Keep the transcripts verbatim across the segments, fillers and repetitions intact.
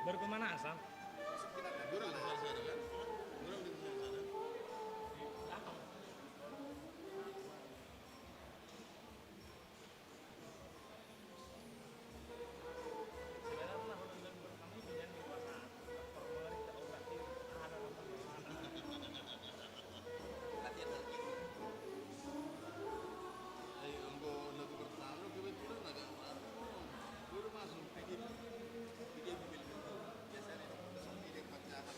Baru pemanasan. Latihan lagi. Ai, anggo lagu pertama kebetulan agak baru. Baru masuk bikin, bikin film itu. Biasanya langsung ide pacaran.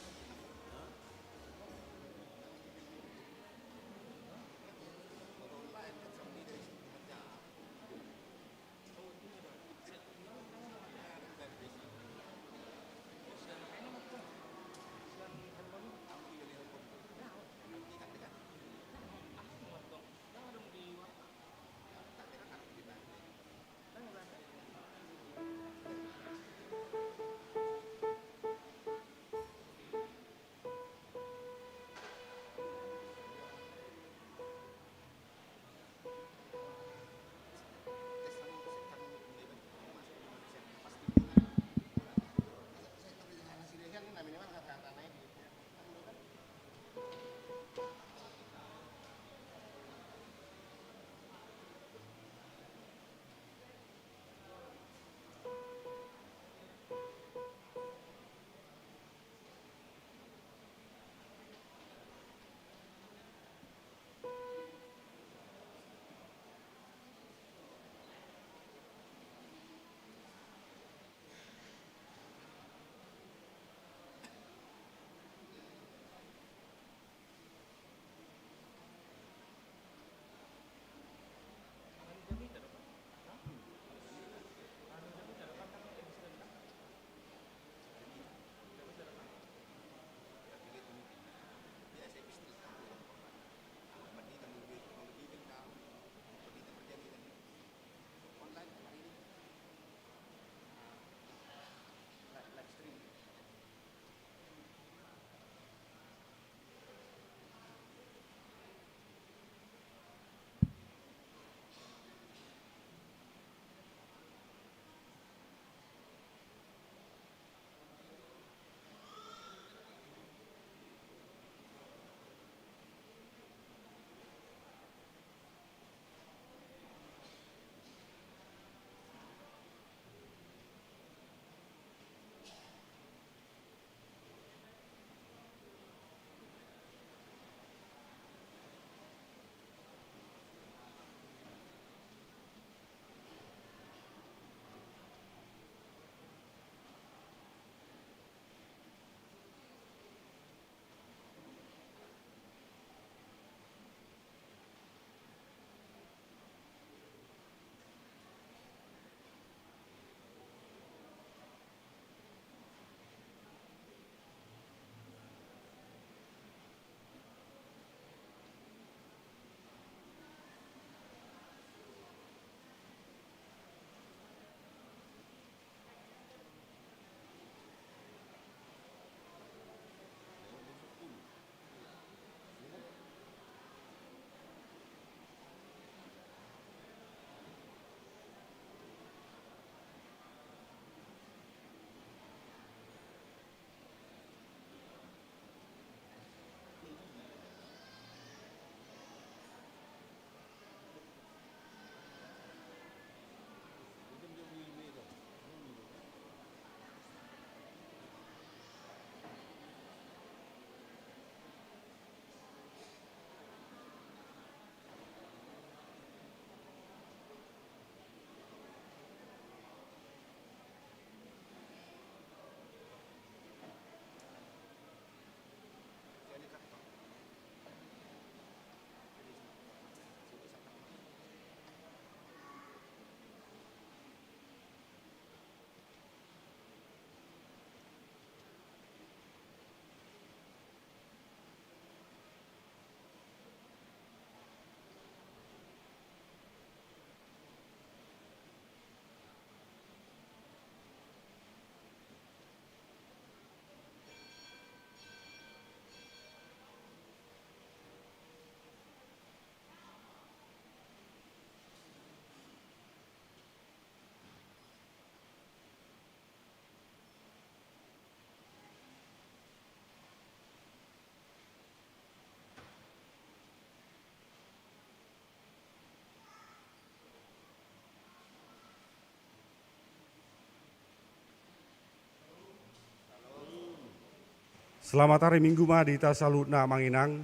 Selamat hari Minggu ma di hita saluhutna, Amang Inang.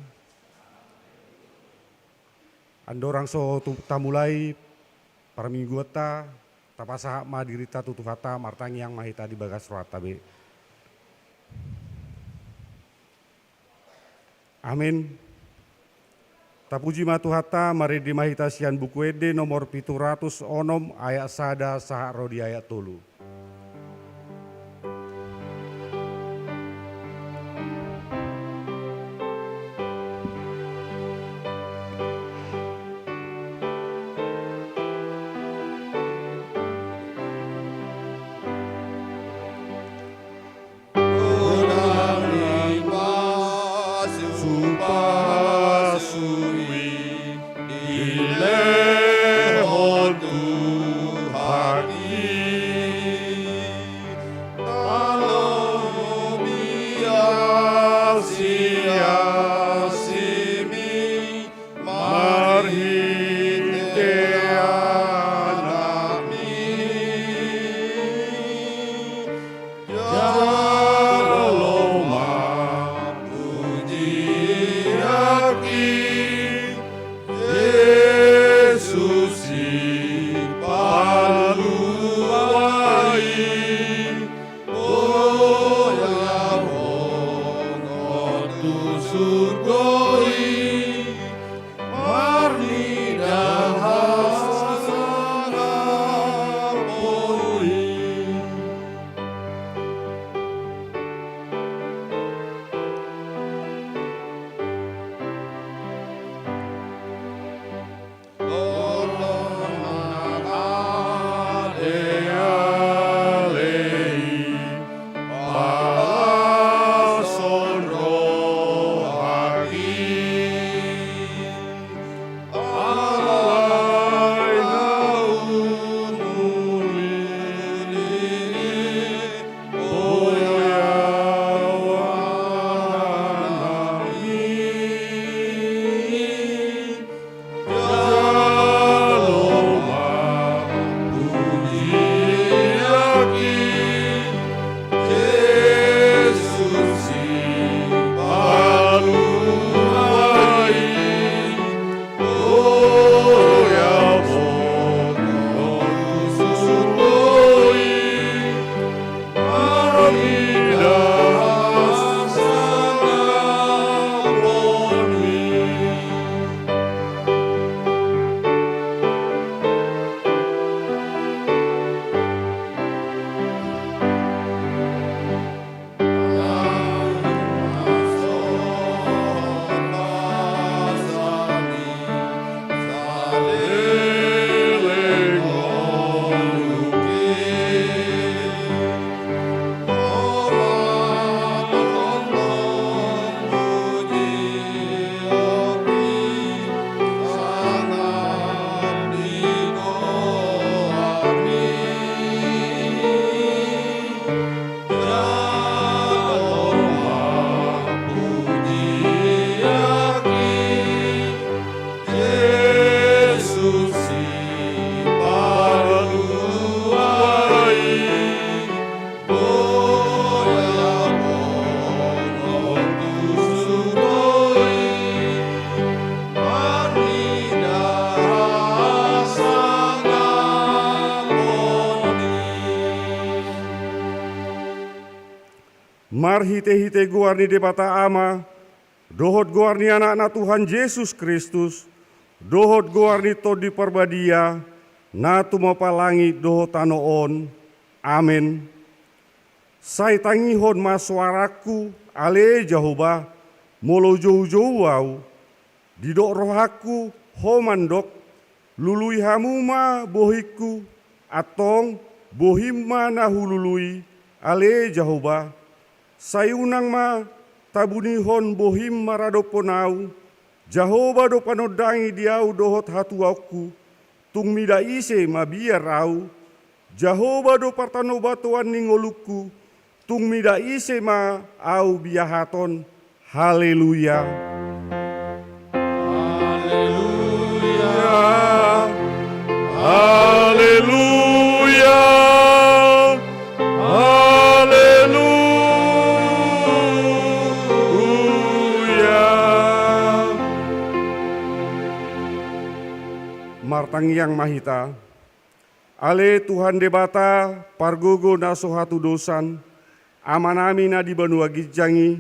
Andorang so tu-, tamulai parmingguanta, tapasahat ma dirinta tu Tuhanta, martangiang ma hita di bagas rohanta be. Amin. Tapuji ma Tuhanta, marende ma hita sian Buku Ende nomor pitu ratus onom, ayat sada sahat ro di ayat tolu. Godang ni pasupasu i dilehon Tuhan i, talobi asi-asimi marhite Anakmi. Jalo ma pujian i Jesus Sipalua i, boyahonon tu surgo i, marnida hasangapon i. Marhitehite goar ni Debata Ama, dohot goar ni Anakna Tuhan Jesus Kristus, dohot goar ni Tondi Parbadia, na tumompa langit dohot tano on. Amen. Sai tangihon ma soarangku, ale Jahowa, molo joujou ahu. Didok rohangku, ho mandok, lului hamu ma bohingku, antong bohim ma na hulului, ale Jahowa. Sai unang ma tabunihon bohim maradophon ahu. Jahowa do panondangi di ahu dohot hatuaonku. Tung mida ise mabiar ahu? Jahowa do partanobatoan ni ngolungku. Tung mida ise ma ahu biahaton? Haleluya. Haleluya. Haleluya. Haleluya. Tangiang ma hita. Ale Tuhan Debata, pargogo na so hatudosan, Amanami na di banua ginjang i,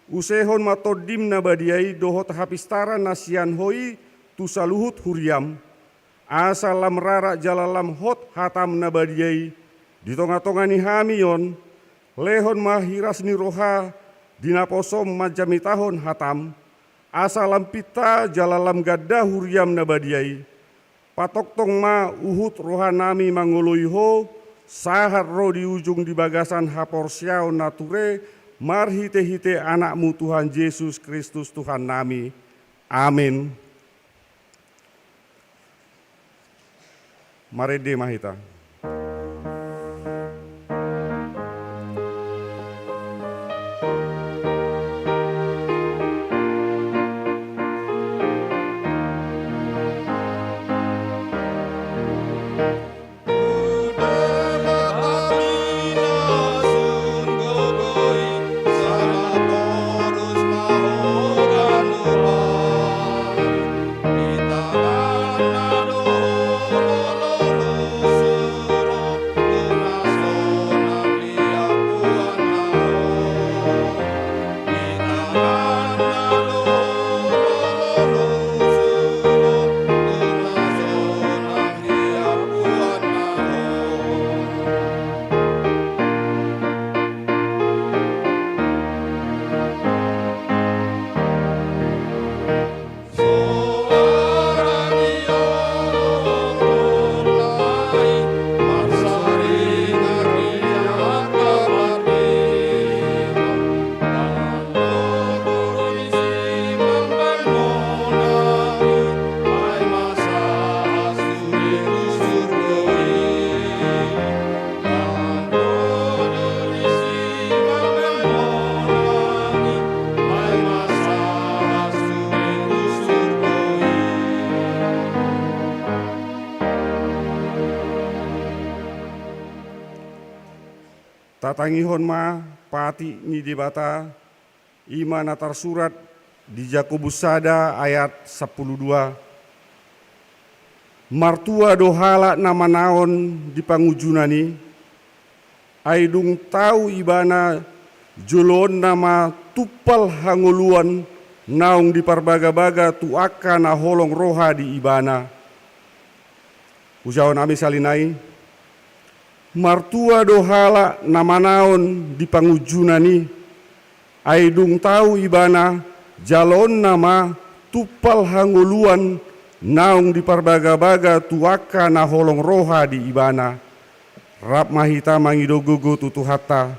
usehon ma Tondim na badia i dohot hapistaran na sian Ho i tu saluhut huriam, asa lam rarak jala lam hot hatam na badia i di tongatonga ni hami on. Lehon ma hiras ni roha di naposom manjamitahon hatam, asa lam pinta jala lam ganda huriam na badia i. Patongtong ma uhut rohanami mangoloi Ho, sahat ro di ujung di bagasan haporseaon na ture, marhitehite Anakmu Tuhan Jesus Kristus Tuhannami. Amin. Marende ma hita. Tatangihon ma patik ni Debata, i ma na tarsurat di Jakobus sada ayat sampulu dua. Martua do halak na manaon di pangunjunan i, ai dung tau ibana joloonna ma tumpal hangoluan naung diparbagabaga tu angka na holong roha di ibana. Hujahahon hami sahali nai. Martua do halak na manaon di pangunjunan i, ai dung tau ibana jaloonna ma tumpal hangoluan naung diparbagabaga tu angka na holong roha di ibana. Rap ma hita mangido gogo tu Tuhanta.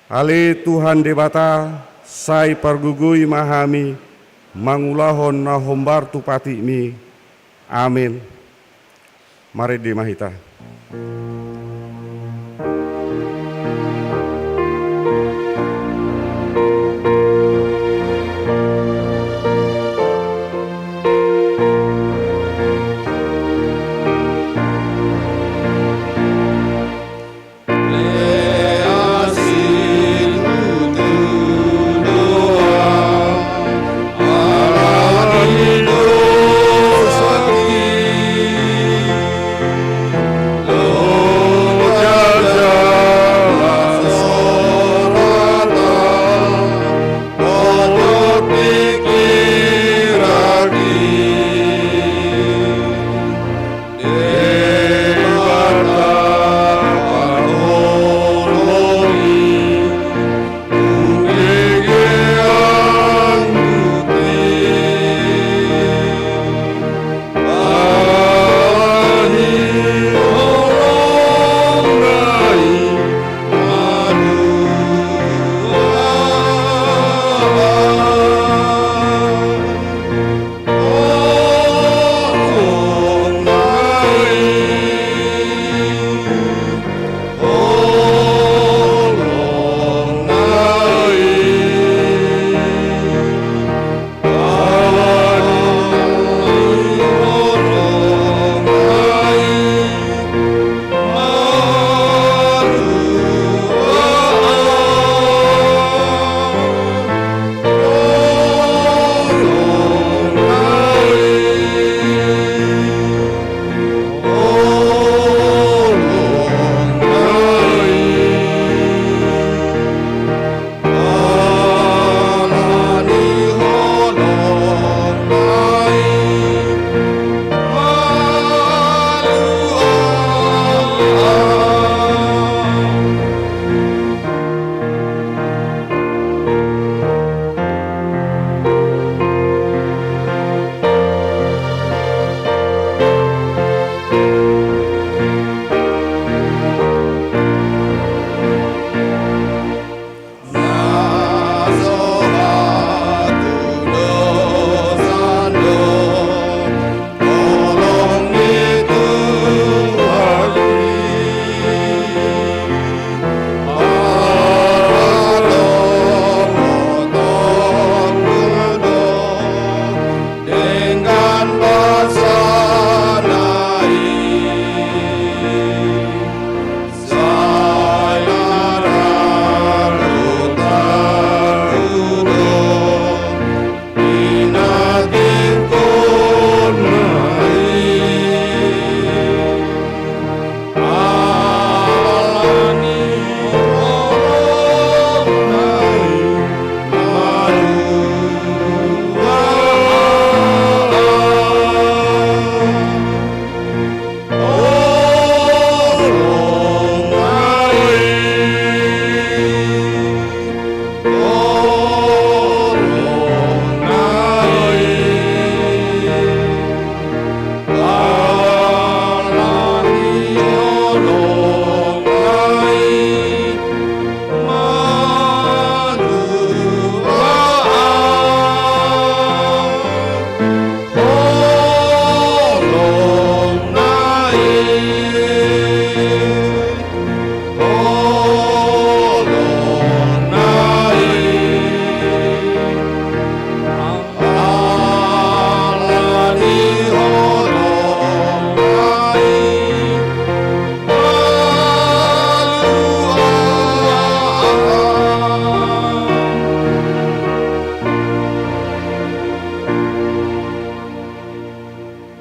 Ale Tuhan Debata, sai pargogoi ma hami mangulahon na hombar tu patikmi. Amen. Marende ma hita.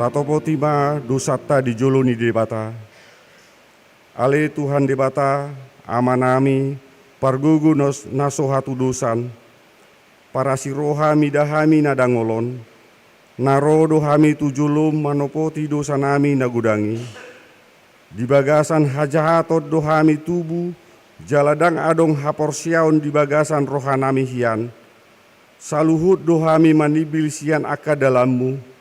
Tatopoti ma dosanta di jolo ni Debata. Ale Tuhan Debata, Amanami, pargogo na so hatudosan, parasi roha mida hami na dangol on, na ro do hami tu jolom manopoti dosanami na godang i. Di bagasan hajahaton do hami tubu, jala ndang adong haporseaon di bagasan rohanami hian. Saluhut do hami manimbil sian angka dalanmu.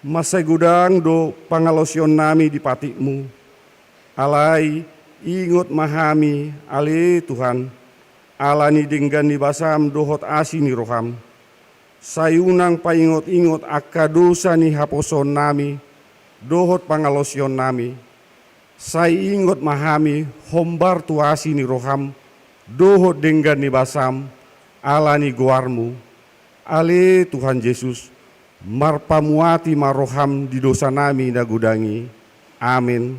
Mansai godang do pangalaosionnami di patikmu. Alai ingot ma hami, ale Tuhan, ala ni denggan ni basam dohot asi ni roham. Sai unang paingot-ingot angka dosa ni haposoonnami dohot pangalaosionnami. Sai ingot ma hami hombar tu asi ni roham dohot denggan ni basam, ala ni goarmu. Ale Tuhan Jesus, marpamuati ma roham di dosanami na godang i. Amen.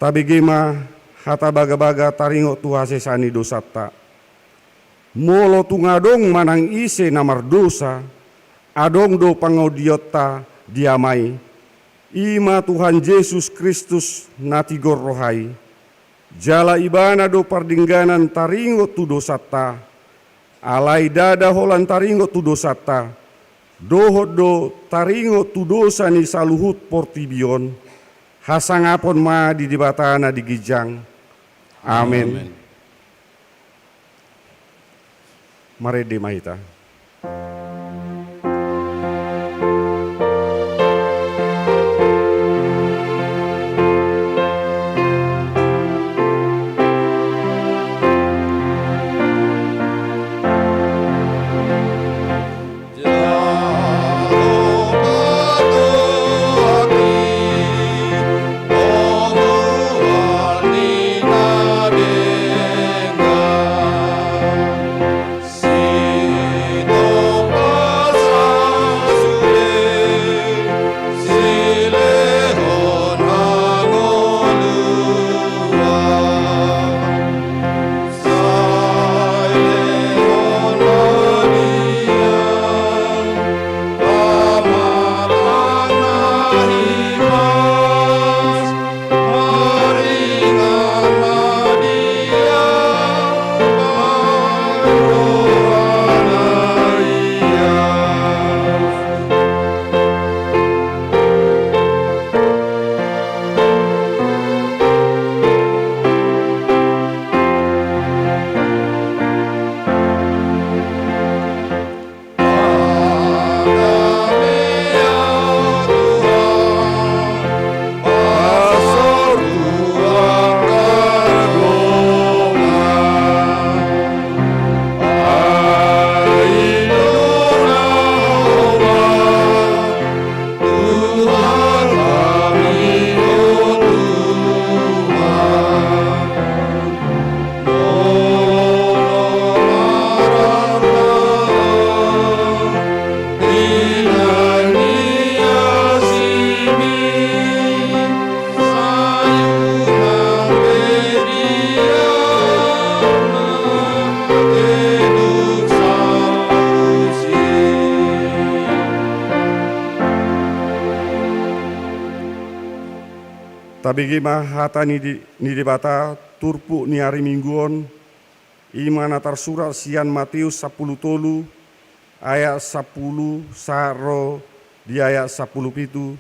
Tabege ma hata bagabaga taringot tu hasesaan ni dosanta. Molo tung adong manang ise na mardosa, adong do pangaudionta di Ama i, i ma Tuhan Jesus Kristus na tigor roha i. Jala Ibana do pardengganan taringot tu dosanta. Alai ndada holan taringot tu dosanta, dohot do taringot tu dosa ni saluhut portibi on. Hasangapon ma di Debata na di ginjang. Amen. Amen. Marende ma hita. Tabege ma hata ni di-, ni Debata turpuk ni ari Minggu on, i ma na tarsurat sian Mateus sampulu tolu ayat sampulu sahat ro di ayat sampulu pitu,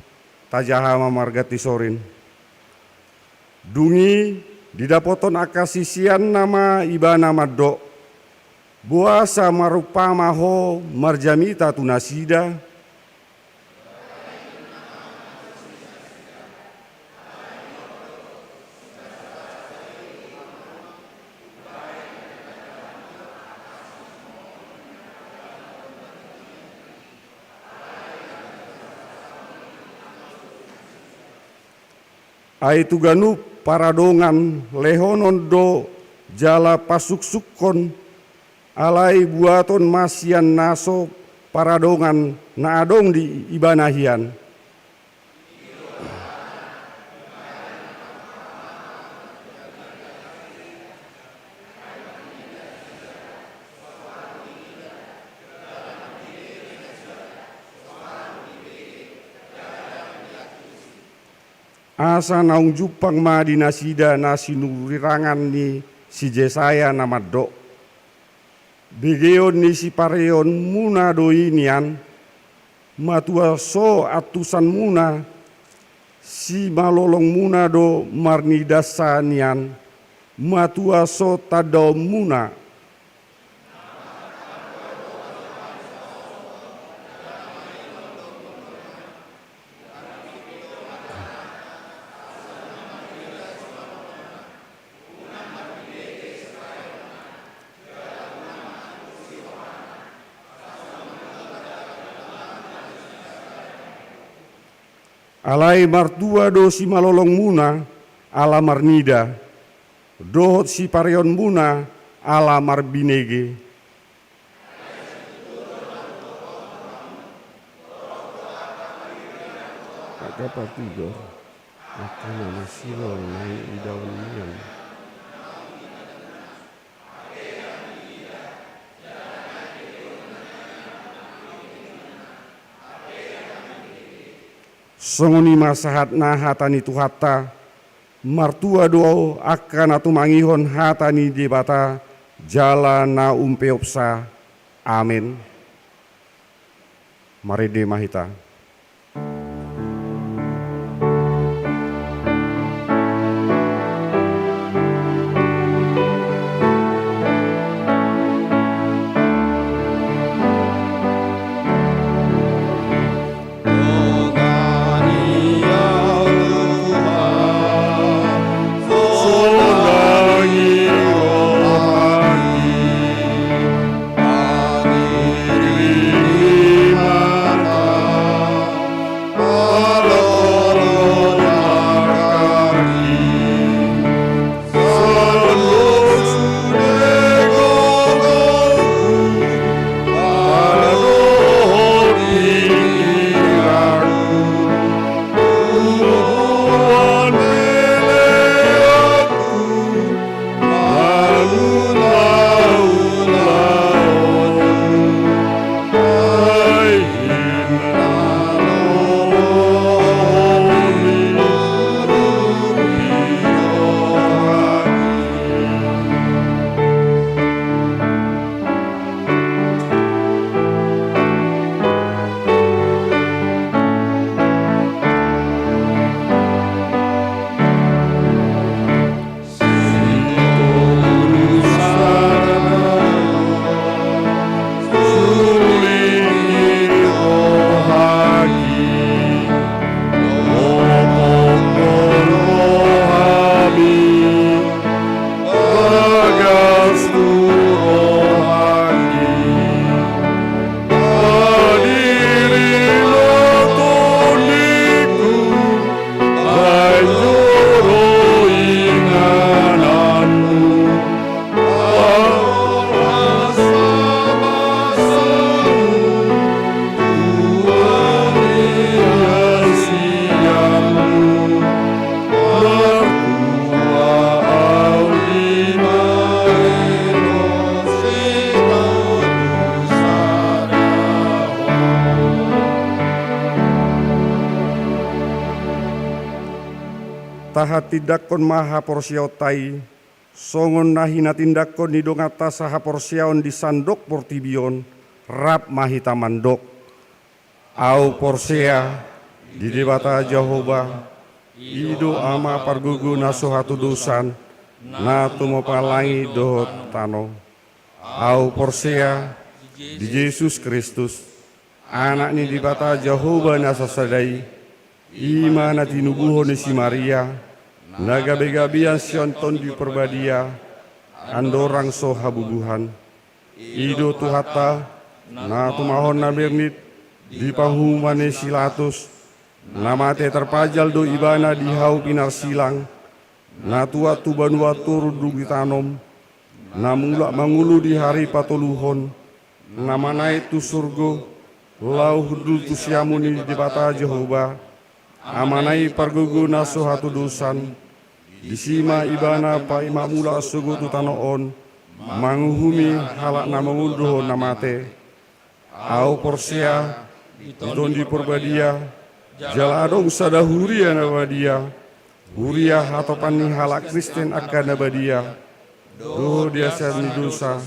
tajaha ma marganti sorin. Dung i didapothon angka siseanna ma Ibana mandok, boasa marumpama Ho marjamita tu nasida? Ai tu ganup paradongan lehonon do jala pasuksukkon, alai buaton ma sian na so paradongan na adong di ibana hian. Asa naung jumpang ma di nasida na sinurirangan ni si Jesaya na mandok: Begeon ni sipareonmuna do i nian, matua so antusanmuna, simalolongmuna do marnidansa nian, matua so tandaonmuna. Alai martua do simalolongmuna ala marnida, dohot sipareonmuna ala marbinege. Angka patigor, angka na masilol naeng idaon nian. Songon i ma sahatna hata ni Tuhanta. Martua do angka na tumangihon hata ni Debata jala na umpeopsa. Amen. Marende ma hita. Tahatindangkon ma haporseaonta i, songon na hinatindangkon ni donganta sahaporseaon di sandok portibi on, rap ma hita mandok. Ahu porsea di Debata Jahowa, i do Ama pargogo na so hatodosan, na tumompa langit dohot tano. Ahu porsea di Jesus Kristus, Anak ni Debata Jahowa na sasada i, i ma na tinubuhon ni si Maria, na gabegabean sian Tondi Parbadia, andorang so habubuhan. I do Tuhanta, na tumahon na bernit di panguhuman ni si Pilatus, Na mate tarpajal do ibana di hau pinarsilang, na tuat tu banua toru dung ditanom, na mulak mangolu di ari patoluhon, na manaek tu surgo, laho hundul tu siamun ni Debata Jahowa, Amana i pargogo na so hatodosan, disi ma ibana paima mulak sogot tu tano on, manguhumi halak na mangolu dohot na mate. Ahu porsea di Tondi Porbadia, jala adong sada huria na badia, huria hatopan ni halak Kristen angka na badia, dohot di asa ni dosa,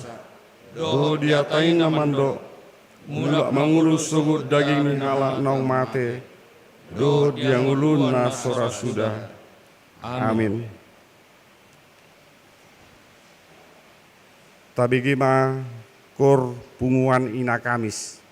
dohot di atain na mandok, mulak mangolu sogot daging ni halak naung mate, dohot di hangoluan na so ra suda. Amin. Tabege ma Koor Punguan Ina Kamis.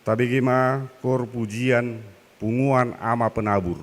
Tabege ma koor pujian punguan Ama Penabur.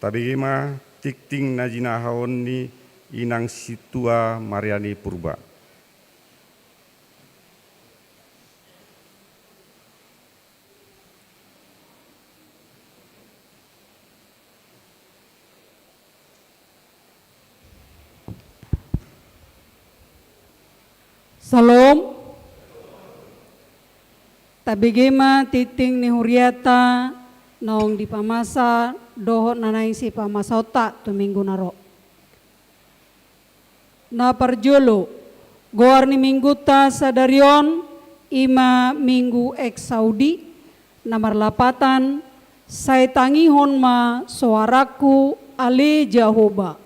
Tabege ma tingting na jinahaon ni inang sintua Mariani Purba. Syalom. Tabege ma tingting ni huriata naung dipamasa dohot na naeng sipamasaonta tu minggu na ro. Na parjolo, goar ni mingguta sadari on i ma Minggu Exaudi, na marlapatan, Sai tangihon ma soarangku, ale Jahowa.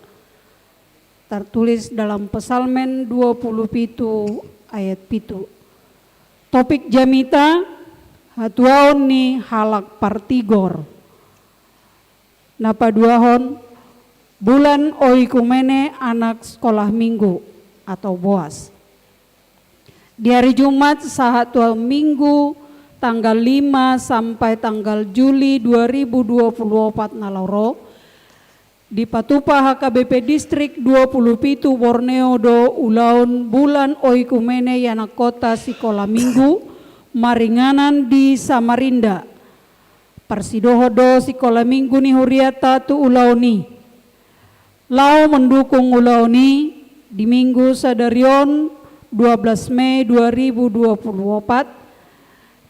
Tertulis dalam Psalmen dua puluh pitu ayat pitu. Topik jamita, hatuaon ni halak partigor. Na paduahon, bulan oikumene anak sekolah minggu atau boas. Di hari Jumat sahat tu Minggu tanggal lima sampai tanggal Juli dua ribu dua puluh opat na laho ro, dipatupa H K B P Distrik dua puluh pitu Borneo do ulaon bulan oikumene i anakhonta sikola minggu maringanan di Samarinda. Parsidohot do sikola minggu ni huriata tu ulaon i. Laho mandukung ulaon i di Minggu sadari on, dua belas Mei dua ribu dua puluh opat,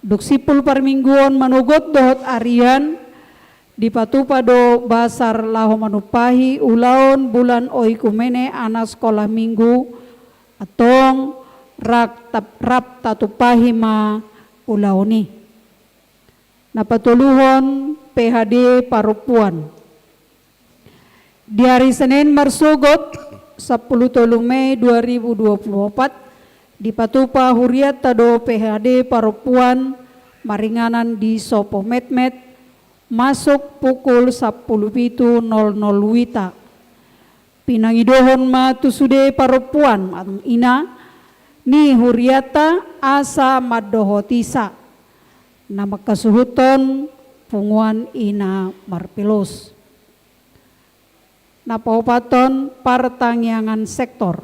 dung simpul parmingguon manogot dohot arian, dipatupa do basar laho manumpahi ulaon bulan oikumene anak sekolah minggu, antong rap tap-, rap tatumpahi ma ulaon i. Na patoluhon, P H D parompuan. Di ari Senin marsogot, sampulu tolu Mei dua ribu dua puluh opat, dipatupa huriatta do P H D parompuan maringanan di Sopo Metmet, masuk pukul sampulu pitu nol nol wita. Pinangidohon ma tu sude parompuan, amang ina, ni huriatta asa mandohoti sa. Na mangkasuhuthon punguan Ina Marpelos. Na paopathon, partangiangan sektor.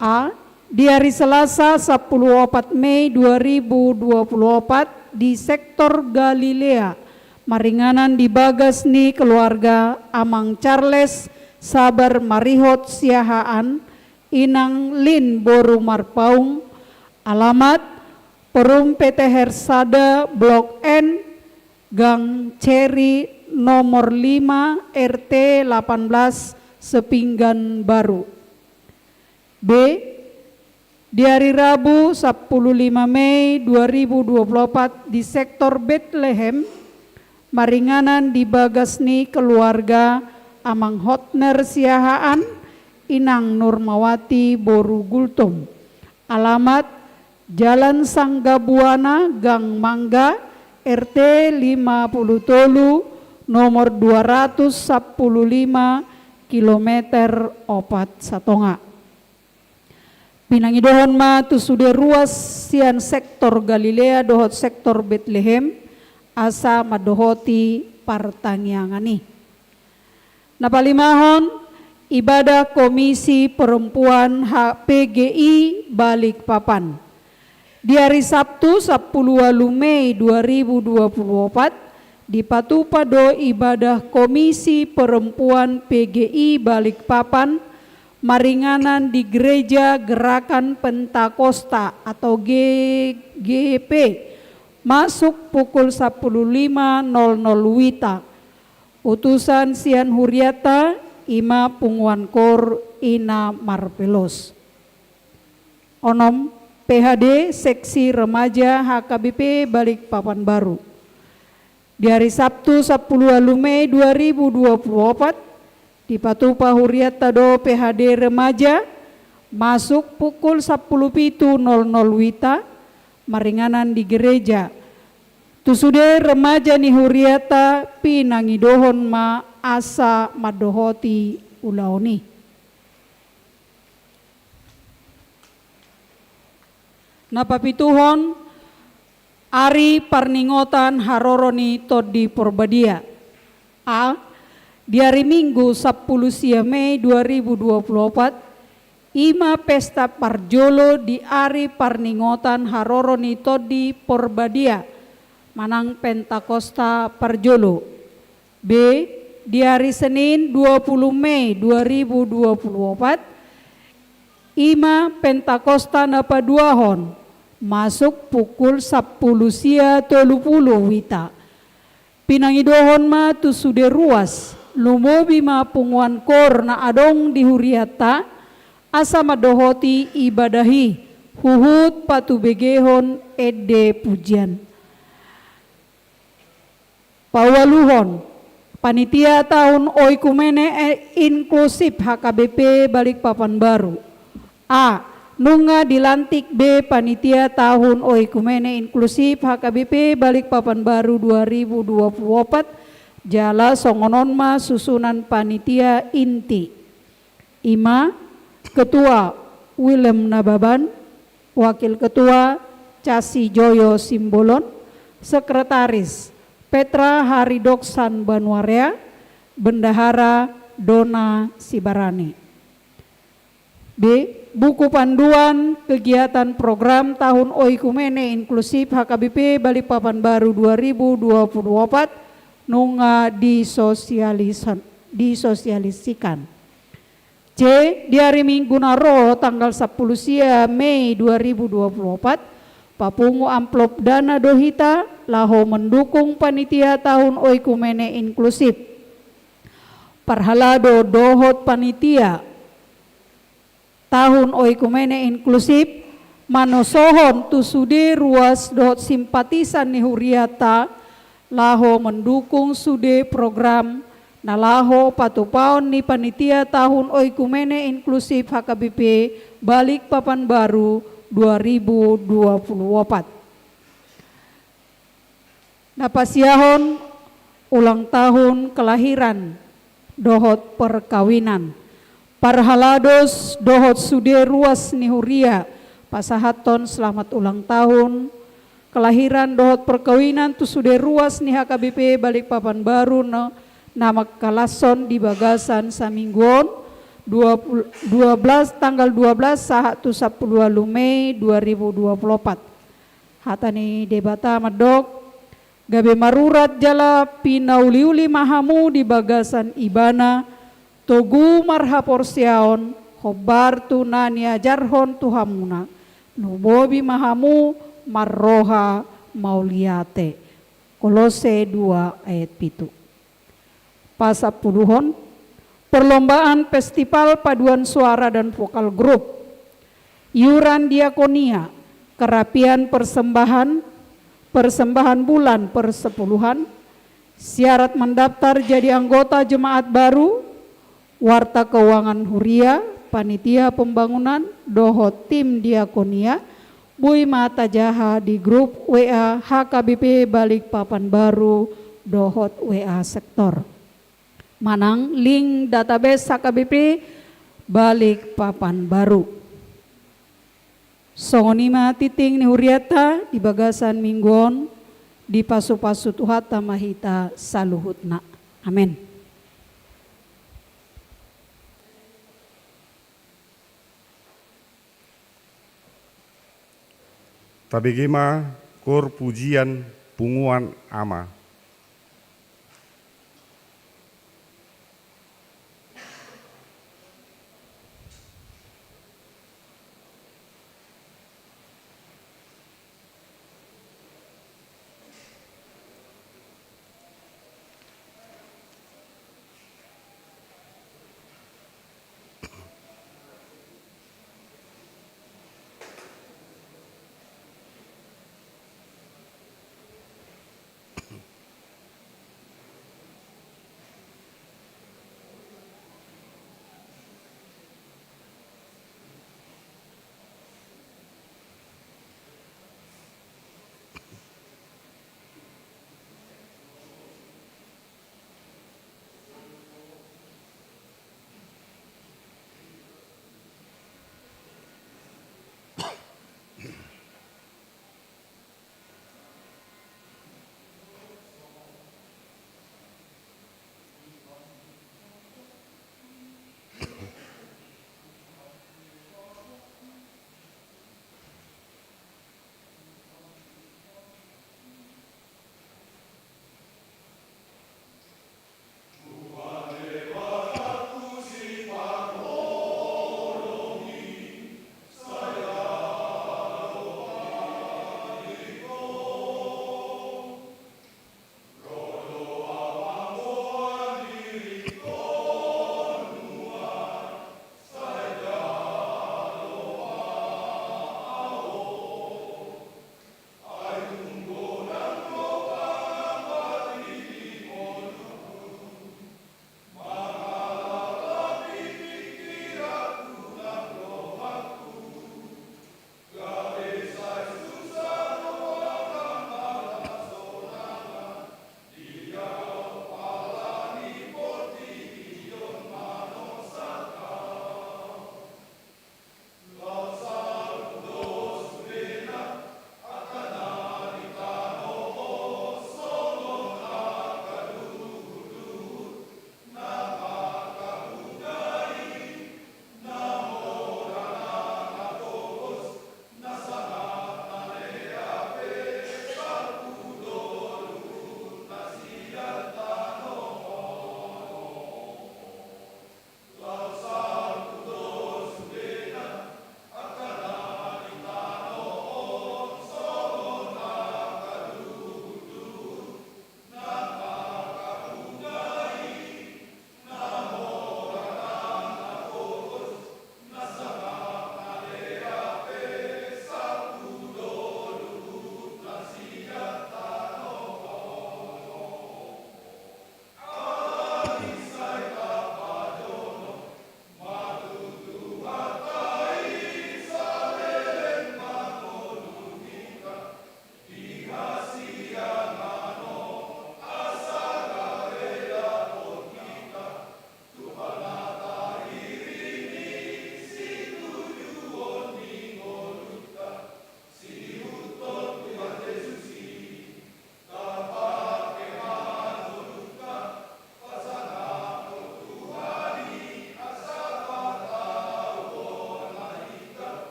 A, di ari Selasa sampulu opat Mei dua ribu dua puluh opat di sektor Galilea, maringanan di bagas ni keluarga Amang Charles Sabar Marihot Siahaan, Inang Lin boru Marpaung, alamat Perum P T Hersada Blok N, Gang Ceri nomor lima, R T delapan belas, Sepinggan Baru. B, di ari Rabu sampulu lima Mei dua ribu dua puluh opat di sektor Betlehem, maringanan di bagas ni keluarga Amang Hotner Siahaan, Inang Nurmawati boru Gultom. Alamat Jalan Sanggabuana, Gang Mangga, R T lima puluh tolu, nomor dua ratus sampulu lima, kilometer opat satonga. Pinangidohon ma tu sude ruas sian sektor Galilea dohot sektor Betlehem, asa mandohoti partangiangan i. Na palimahon, ibadah Komisi Perempuan H P G I Balikpapan. Di ari Sabtu sampulu ualu Mei dua ribu dua puluh opat, dipatupa do ibadah Komisi Perempuan P G I Balikpapan maringanan di Gereja Gerakan Pentakosta atau G G P, masuk pukul sampulu lima nol nol wita. Utusan sian huriatta i ma punguan kor Ina Marpelos. Onom, P H D Seksi Remaja H K B P Balikpapan Baru. Di ari Sabtu sampulu ualu Mei dua ribu dua puluh opat, dipatupa huriatta do P H D Remaja, masuk pukul sampulu pitu nol nol wita, maringanan di gereja. Tu sude remaja ni huriatta pinangidohon ma asa mandohoti ulaon i. Na papituhon, ari parningotan haroro ni Tondi Porbadia. A, Di ari Minggu sampulu sia Mei dua ribu dua pulu opat, i ma pesta parjolo di ari parningotan haroro ni Tondi Porbadia manang Pentakosta parjolo. B. Di ari Senin dua pulu Mei dua ribu dua pulu opat, i ma Pentakosta na paduahon, masuk pukul sampulu sia tolu pulu wita. Pinangidohon ma tu sude ruas, lumobi ma punguan koor na adong di hurianta, asa mandohoti ibadah i, huhut patubegehon ende pujian. Paualuhon, panitia tahun oikumene, eh, inklusif H K B P Balikpapan Baru. A. Nunga dilantik be panitia tahun oikumene inklusif H K B P Balikpapan Baru dua ribu dua pulu opat, jala songon on ma susunan panitia inti. I ma, Ketua Willem Nababan, Wakil Ketua Casi Joyo Simbolon, Sekretaris Petra Haridoksan Banuarea, Bendahara Dona Sibarani. B. Buku panduan kegiatan program tahun oikumene inklusif H K B P Balikpapan Baru dua ribu dua pulu opat nunga disosialisan-, disosialisikan. C. Di ari Minggu na ro tanggal sampulu sia Mei dua ribu dua pulu opat, papungu amplop dana do hita laho mendukung panitia tahun oikumene inklusif. Parhalado dohot panitia tahun oikumene inklusif manosohon tu sude ruas dohot simpatisan ni hurianta laho mendukung sude program na laho patupaon ni panitia tahun oikumene inklusif H K B P Balikpapan Baru dua ribu dua pulu opat. Na pasiahon ulang tahun kelahiran dohot perkawinan. Parhalados dohot sude ruas ni huria, pasahathon selamat ulang tahun kelahiran dohot perkawinan tu sude ruas ni H K B P Balikpapan Baru na, na mangkalashon di bagasan saminggu on, dua puluh, dua belas, tanggal dua belas sahat tu sampulu ualu Mei dua ribu dua pulu opat. Hata ni Debata mandok, gabe marurat jala pinauliuli ma hamu di bagasan Ibana, togu marhaporseaon, hombar tu na niajarhon tu hamuna, lumobi ma hamu marroha mauliate. Kolose dua ayat pitu. Pasampuluhon, perlombaan festival paduan suara dan vokal grup, iuran diakonia, kerapian persembahan, persembahan bulan persepuluhan, syarat mendaftar jadi anggota jemaat baru, warta keuangan huria, panitia pembangunan, dohot tim diakonia, boi ma tajaha di grup W A H K B P Balikpapan Baru dohot W A sektor. Manang link database H K B P Balikpapan Baru. Songon i ma tingting ni hurianta di bagasan minggu on, dipasupasu Tuhanta ma hita saluhutna. Amen. Tabege ma koor pujian punguan ama.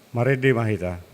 Marende ma hita.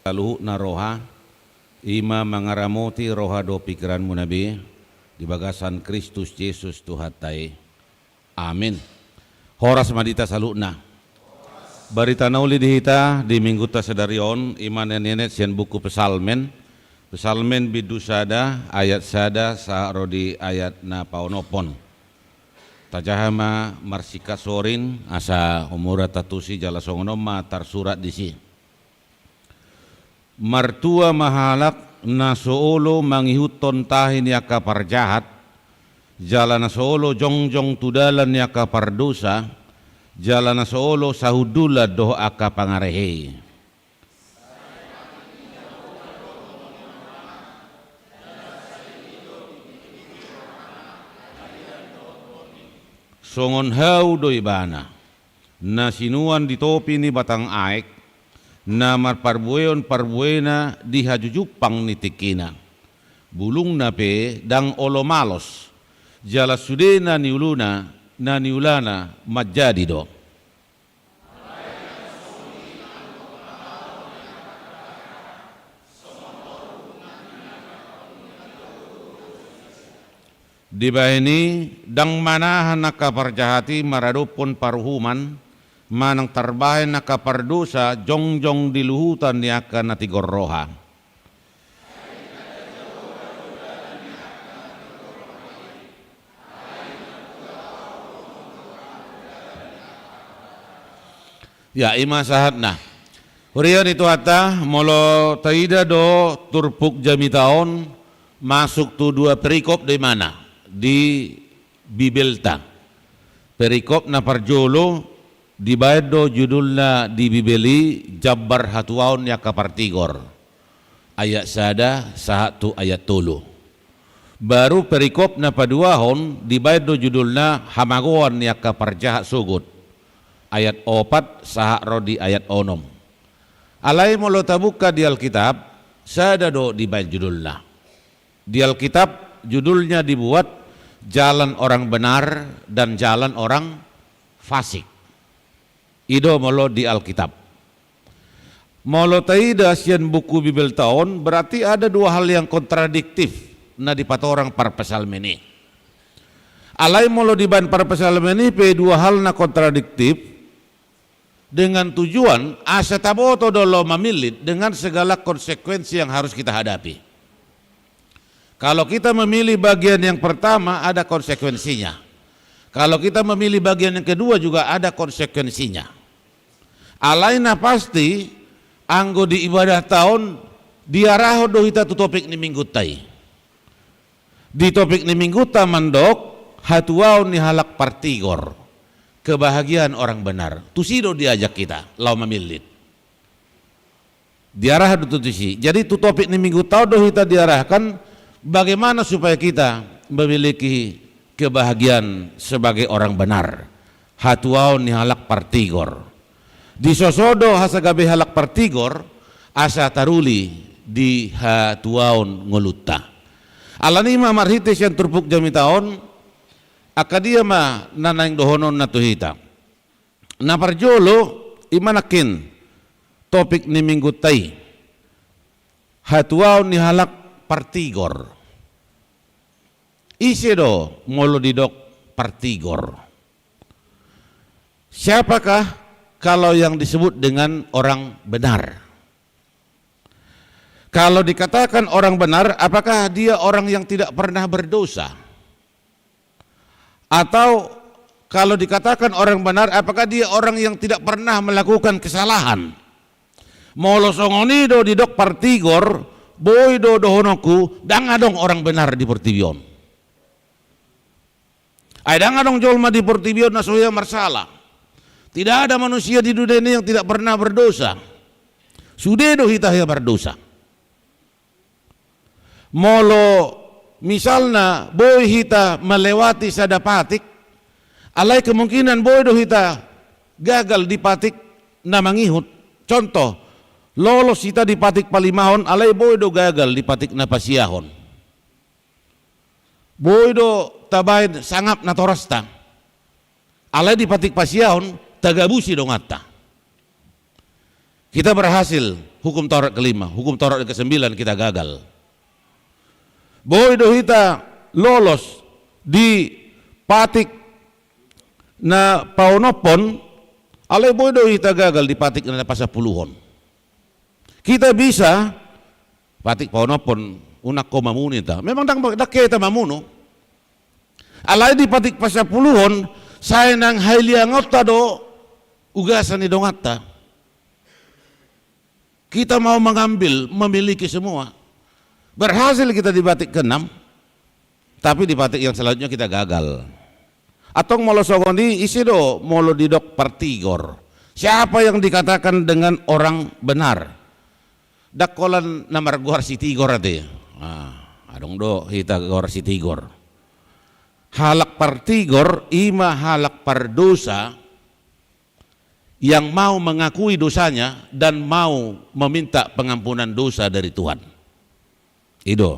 Saluhutna roha, i ma mangaramoti roha dohot pingkiranmuna be, di bagasan Kristus Jesus Tuhanta i. Amin. Horas ma di hita saluhutna. Barita na uli di hita di minggunta sadari on, i ma na nienet sian buku Psalmen, Psalmen bindu sada, ayat sada, sahat ro di ayat na paonomhon. Tajaha ma marsingkat sorin, asa umuranta tusi jala songon on ma tarsurat disi. Martua ma halak na so olo mangihuthon tahi ni angka parjahat, jala na so olo jongjong tu dalan ni angka pardosa, jala na so olo sahundulan dohot angka pangarehei. Songon hau do ibana, na sinuan di topi ni batang aek, na marparbueon parbuena di hajujumpang ni tingkina. Bulungna pe ndang olo malos, jala sudena ni uluna, na niulana manjadi do. Dibahen i, ndang manahan angka parjahat i maradophon paruhuman, manang tarbahen angka pardosa jongjong di luhutan ni angka na tigor roha. Ya, i ma sahatna. Huria ni Tuhanta, molo taida do turpuk jamita on, masuk tu dua perikop do ibana di Bibelta. Perikop na parjolo dibaen do judulna di Bibel i jambar hatuaon ni angka partigor. Ayat sada sahat tu ayat tolu. Baru perikop na paduahon dibaen do judulna hamagoan ni angka parjahat sogot. Ayat opat sahat ro di ayat onom. Alai molo tabuka di Alkitab, sada do dibaen judulna. Di Alkitab judulnya dibuat jalan orang benar dan jalan orang fasik. I do molo di Alkitab. Molo taida sian buku Bibelta on, berarti ada dua hal yang kontradiktif na dipatorang parpsalmen i. Alai molo dibaen parpsalmen i pe dua hal na kontradiktif, dengan tujuan asa taboto do laho mamillit dengan segala konsekuensi yang harus kita hadapi. Kalau kita memilih bagian yang pertama, ada konsekuensinya. Kalau kita memilih bagian yang kedua, juga ada konsekuensinya. Alai na pasti, anggo di ibadahta on, diarahon do hita tu topik ni minggunta i. Di topik ni minggunta mandok, hatuaon ni halak partigor, kebahagiaan orang benar. Tusi do diajak hita laho mamillit. Diarahon do tusi. Jadi tu topik ni minggunta on do hita diarahkan, bagaimana supaya kita memiliki kebahagiaan sebagai orang benar. Hatuaon ni halak partigor. Disoso do asa gabe halak partigor, asa taruli di hatuaon ngolunta. Alani i ma marhite sian turpuk jamita on, angka dia ma na naeng dohononna tu hita. Na parjolo, i ma nangkin topik ni minggunta i. Hatuaon ni halak partigor. Ise do molo didok partigor? Siapakah kalau yang disebut dengan orang benar? Kalau dikatakan orang benar, apakah dia orang yang tidak pernah berdosa? Atau kalau dikatakan orang benar, apakah dia orang yang tidak pernah melakukan kesalahan? Molo songon i do didok partigor, boi do dohononku, ndang adong orang benar di portibi on. Ai ndang adong jolma di portibi on na so hea marsala. Tidak ada manusia di dunia ini yang tidak pernah berdosa. Sude do hita hea mardosa. Molo misalna boi hita melewati sada patik, alai kemungkinan boi do hita gagal di patik na mangihut. Contoh, lolos hita di patik palimahon, alai boi do gagal di patik na pasiahon. Boi do tabaen sangap natorasta. Alai di patik pasiahon, tagabusi donganta. Kita berhasil, hukum Taurat kelima, hukum Taurat yang kesembilan kita gagal. Boi do hita lolos di patik na paonomhon, alai boi do hita gagal di patik na pasampuluhon. Kita bisa, patik paonomhon, unang ho mamunu hita. Memang ndang, ndang hea hita mamunu. Alai di patik pasampuluhon, sai nang haliangonta do ugasan ni donganta. Kita mau mengambil, memiliki semua. Berhasil kita di patik keenam, tapi di patik yang selanjutnya kita gagal. Antong molo songon i, ise do molo didok partigor? Siapa yang dikatakan dengan orang benar? Ndang holan na margoar si Tigor ate. Ah, adong do hita goar si Tigor. Halak partigor, i ma halak pardosa yang mau mengakui dosanya dan mau meminta pengampunan dosa dari Tuhan. I do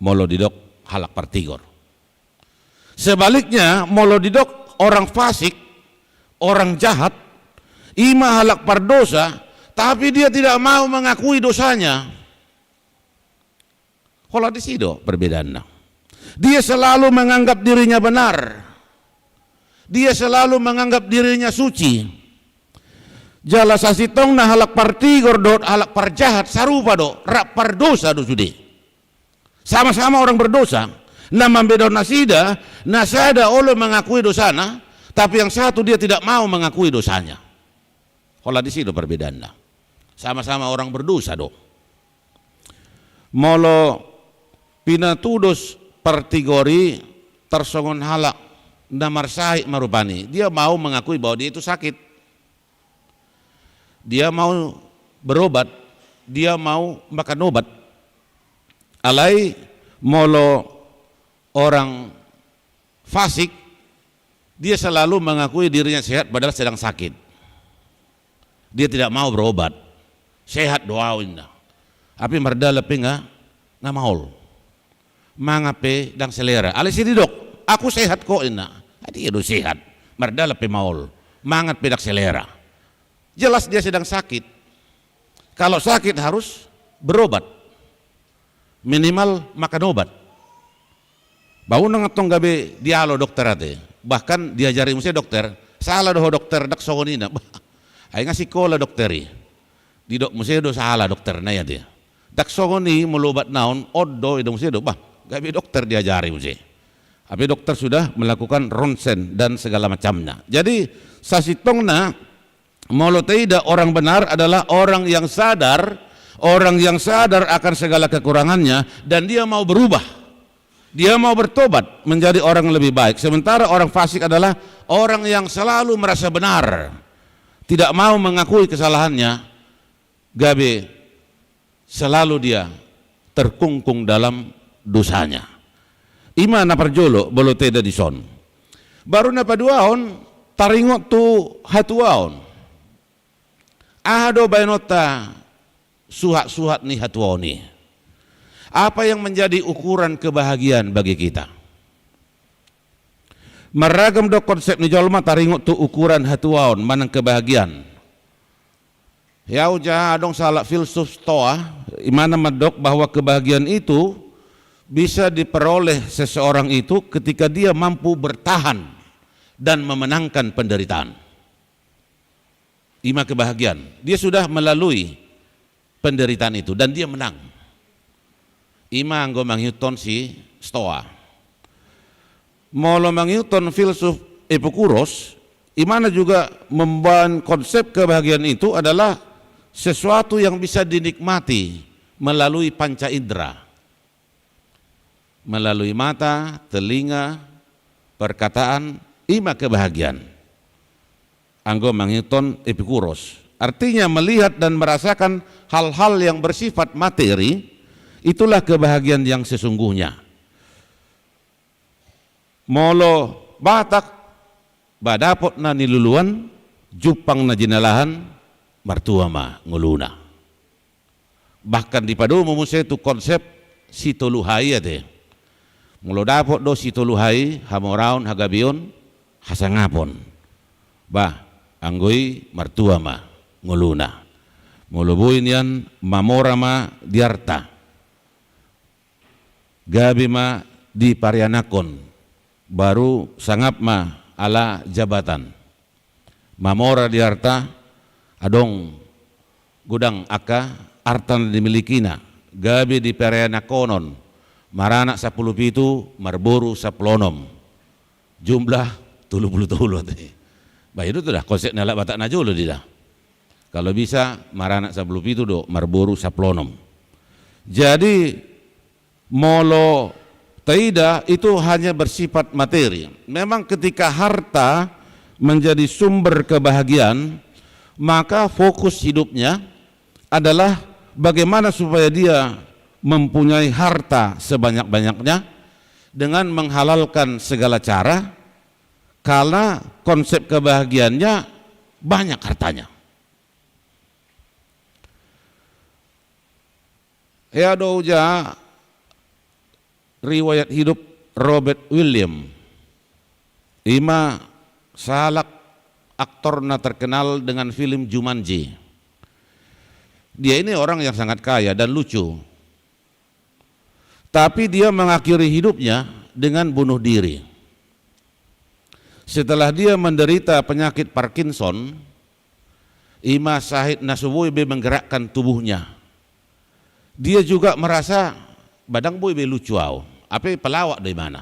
molo didok halak partigor. Sebaliknya, molo didok orang fasik, orang jahat, i ma halak pardosa, tapi dia tidak mau mengakui dosanya. Holan disi do perbedaanna. Dia selalu menganggap dirinya benar. Dia selalu menganggap dirinya suci. Jala sasintongna halak partigor dohot halak parjahat sarupa do, rap pardosa do sude. Sama-sama orang berdosa. Na mambedahon nasida, na sada olo mengakui dosana, tapi yang satu dia tidak mau mengakui dosanya. Holan disi do perbedaanna. Sama-sama orang berdosa do. Molo pinatudos partigor i tarsongon halak na marsahit ma rupani, dia mau mengakui bahwa dia itu sakit. Dia mau berobat, dia mau makan obat. Alai molo orang fasik, dia selalu mengakui dirinya sehat padahal sedang sakit. Dia tidak mau berobat. Sehat do au, ninna. Tapi mardalan pe nga, nga maol. Mangan pe ndang selera. Alai ise didok, aku sehat kok, ninna. Ai dia do sehat. Mardalan pe maol. Mangan pe ndang selera. Jelas dia sedang sakit. Kalau sakit harus berobat. Minimal makan obat. Ba unang antong gabe dialo dokter ate. Bahkan diajari muse dokter, salah do ho dokter, ndang songon i na. Bah, ai nga sikola dokter i. Didok muse do salah dokterna i ate. Ndang songon i molo obatna on, on do, didok muse do. Bah, gabe dokter diajari muse. Tapi dokter sudah melakukan ronsen dan segala macamnya. Jadi sasintongna Molo taida, orang benar adalah orang yang sadar, orang yang sadar akan segala kekurangannya, dan dia mau berubah. Dia mau bertobat menjadi orang lebih baik. Sementara orang fasik adalah orang yang selalu merasa benar, tidak mau mengakui kesalahannya, gabe selalu dia terkungkung dalam dosanya. I ma na parjolo molo taida dison. Baru na paduahon, taringot tu hatuaon. Aha do baenonta suhat-suhat ni hatuaon i? Apa yang menjadi ukuran kebahagiaan bagi kita? Marragam do konsep ni jolma taringot tu ukuran hatuaon manang kebahagiaan. Ia uja adong sahalak filsuf Stoa, i ma na mandok bahwa kebahagiaan itu bisa diperoleh seseorang itu ketika dia mampu bertahan dan memenangkan penderitaan. I ma kebahagiaan. Dia sudah melalui penderitaan itu dan dia menang. I ma anggo mangihuthon si Stoa. Molo mangihuthon filsuf Epikuros, i ma na juga membaen konsep kebahagiaan itu adalah sesuatu yang bisa dinikmati melalui panca indera. Melalui mata, telinga, perkataan, i ma kebahagiaan. Anggo mangihuthon Epikuros. Artinya melihat dan merasakan hal-hal yang bersifat materi, itulah kebahagiaan yang sesungguhnya. Molo Batak, ba dapot na niluluan, jumpang na jinalahan, martua ma ngoluna. Bahkan dipadomu muse tu konsep sitolu H I ate. Molo dapot do sitolu H I, hamoraon, hagabeon, hasangapon. Bah, anggo i martua ma ngoluna. Molo boi nian mamora ma di arta. Gabe ma di parianakkon, baru sangap ma ala jabatan. Mamora di arta, adong godang angka arta na dimilikina, gabe di parianakkonon, maranak sampulu pitu, marboru sampulu onom. Jumlah tolu pulu tolu ate. Bah, i do tu da konsep ni halak Batak na jolo di da. Kalau bisa maranak sampulu pitu do, marboru sampulu onom. Jadi molo taida itu hanya bersifat materi. Memang ketika harta menjadi sumber kebahagiaan, maka fokus hidupnya adalah bagaimana supaya dia mempunyai harta sebanyak-banyaknya dengan menghalalkan segala cara, karena konsep kebahagiaannya banyak hartanya. Ia do uja riwayat hidup Robert Williams. I ma sahalak aktor na terkenal dengan film Jumanji. Dia ini orang yang sangat kaya dan lucu. Tapi dia mengakhiri hidupnya dengan bunuh diri. Setelah dia menderita penyakit Parkinson, i ma sahit na so boi be menggerakkan tubuhnya. Dia juga merasa, ba ndang boi be lucu au, hape pelawak do ibana.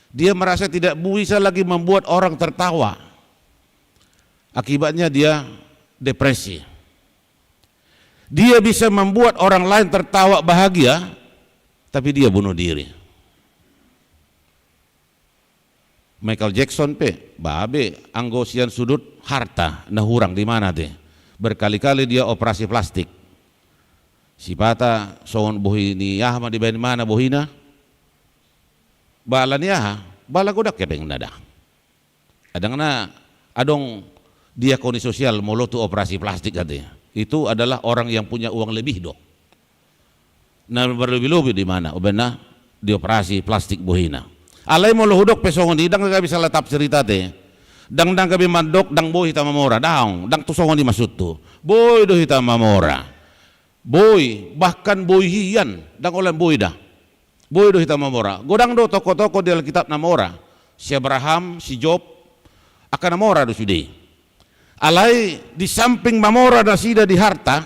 Dia merasa tidak bisa lagi membuat orang tertawa. Akibatnya dia depresi. Dia bisa membuat orang lain tertawa bahagia, tapi dia bunuh diri. Michael Jackson pe, ba be anggo sian sudut harta na hurang di mana te. Berkali-kali dia operasi plastik. Sipata songon bohi ni aha ma dibaen ibana bohina. Ba ala ni aha, ba ala godang hepengna da. Ndang na adong diakoni sosial molo tu operasi plastik ate. Itu adalah orang yang punya uang lebih do. Na marlobi-lobi do ibana, umbahen na dioperasi plastik bohina. Alai molo hudok pe songon i, ndang gabe salah tafsir hita ate. Ndang, ndang gabe mandok ndang boi hita mamora, daong, ndang tu songon i maksudhu. Boi do hita mamora. Boi, bahkan boi hian, ndang holan boi da. Boi do hita mamora. Godang do tokoh-tokoh di Alkitab na mora. Si Abraham, si Job, angka na mora do sude. Alai di samping mamora nasida di harta,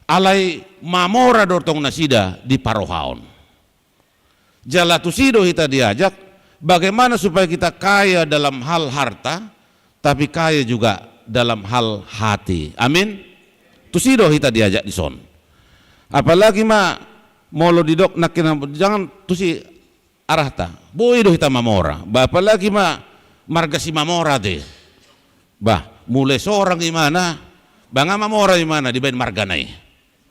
alai mamora do tong nasida di parohaon. Jala tusi do hita diajak, bagaimana supaya kita kaya dalam hal harta, tapi kaya juga dalam hal hati. Amin. Tusi do hita diajak dison. Apalagi ma molo didok nangkin, jangan tusi arahta. Boi do hita mamora. Ba apalagi ma marga Simamora te. Bah, mulai sorang imana, ba nga mamora imana dibaen margana i.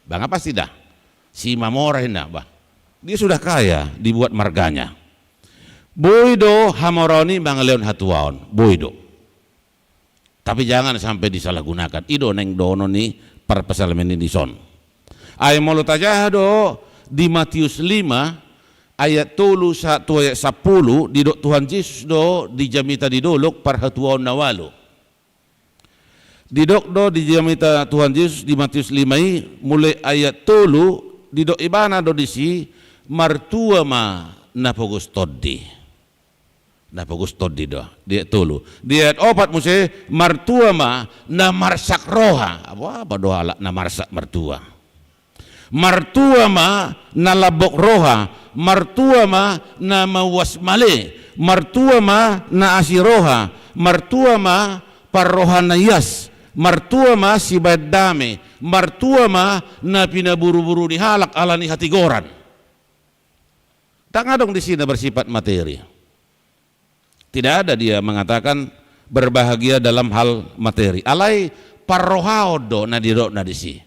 Ba nga pasti da. Simamora inna, bah. Dia sudah kaya, dibuat marganya. Boi do hamoraon i mangalehon hatuaon, boi do. Tapi jangan sampai disalahgunakan. I do naeng dohonon ni parpsalmen i dison. Ai molo tajaha do di Matius lima ayat tolu sahat tu ayat sampulu, didok Tuhan Jesus do di jamita di dolok parhatuaon na ualu. Didok do di jamita Tuhan Jesus di Matius lima i, mulai ayat tolu, didok ibana do disi, martua ma na pogos tondi. Na pogos tondi do, di ayat tolu. Di ayat opat muse, martua ma na marsak roha. Apa, apa do halak na marsak martua? Martua ma na lambok roha, martua ma na mauas male, martua ma na asi roha, martua ma parroha na ias, martua ma sibaen dame, martua ma na pinaburu-buru ni halak ala ni hatigoran. Ndang adong disi na bersifat materi. Tidak ada dia mengatakan berbahagia dalam hal materi. Alai parrohaon do na didokna disi.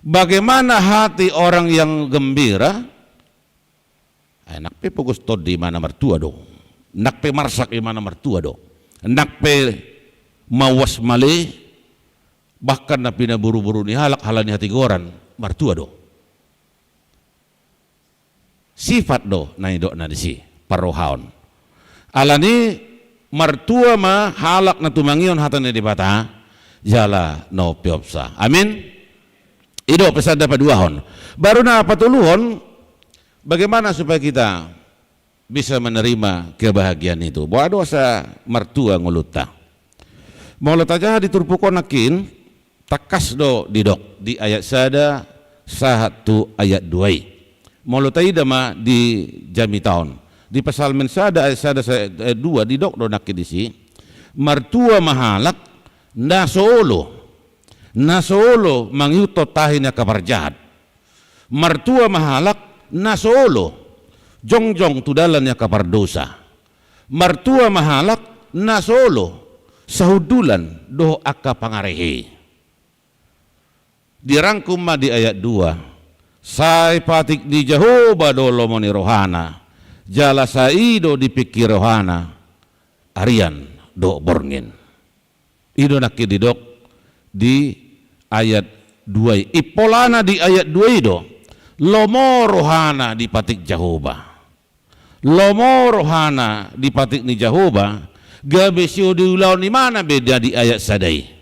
Bagaimana hati orang yang gembira? Ai nang pe pogos tondi imana martua do. Nang pe marsak imana martua do. Nang pe mauas male, bahkan na pinaburu-buru ni halak ala ni hatigoran martua do. Sifat do na nidokna disi, parrohaon. Alani martua ma halak na tumangihon hata ni Debata, jala na umpeopsa. Amin. I do pesan na paduahon. Baru na patoluhon, bagaimana supaya kita bisa menerima kebahagiaan itu? Boha do asa martua ngolunta? Molo tajaha di turpuk on nangkin, tangkas do didok di ayat sada sahat tu ayat dua i. Molo taida ma di jamita on, di Psalmen sada ayat sada sahat ayat dua, didok do nangkin disi, martua ma halak na so olo, na so olo mangihuthon tahi ni angka parjahat. Martua ma halak na so olo jongjong tu dalan ni angka pardosa. Martua ma halak na so olo sahundulan dohot angka pangarehe. Dirangkum ma di ayat dua, sai patik ni Jahowa do lomo ni rohana, jala sai i do dipingkiri rohana arian dohot borngin. I do nangkin didok di ayat dua i. Impolana di ayat dua i do, lomo rohana dipatik Jahowa. Lomo rohana dipatik ni Jahowa, gabe so diulahon imana be na di ayat sada i.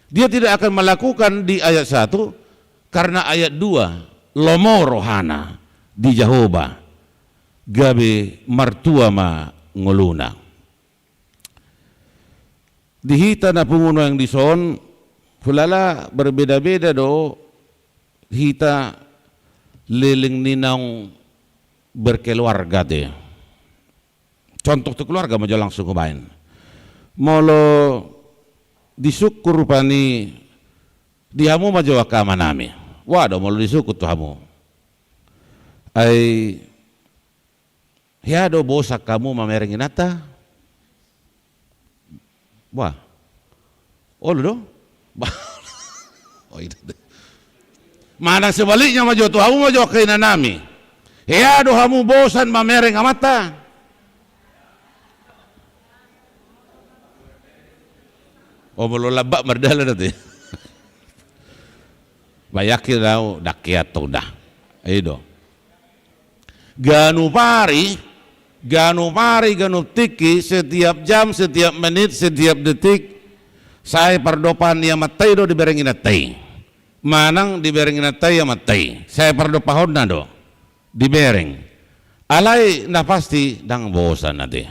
Dia tidak akan melakukan di ayat satu, karena ayat dua, lomo rohana di Jahowa, gabe martua ma ngoluna. Di hita na pungu nuaeng dison, hulala berbeda-beda do hita leleng ni naung berkeluarga te. Contoh tu keluarga ma jo langsung hubaen. Molo disungkun rupani, di hamu ma jo angka amanami. Boha do molo disungkun tu hamu? Ai hea do bosan hamu mamereng inanta? Boha? Olo do? Ba-, oh, i do. Manang sebaliknya ma jo, tu hamu ma jo angka inanami. Hea do hamu bosan mamereng amanta? Oh, molo lambak mardalan ate. Ba yakin au, ndang hea tong da. I do. Ganup ari, ganup ari, ganup tingki, setiap jam, setiap menit, setiap detik, sai pardompahan ni amanta i do dibereng inanta i. Manang dibereng inanta i amanta i. Sai pardopahonna do dibereng. Alai na pasti ndang bosan ate.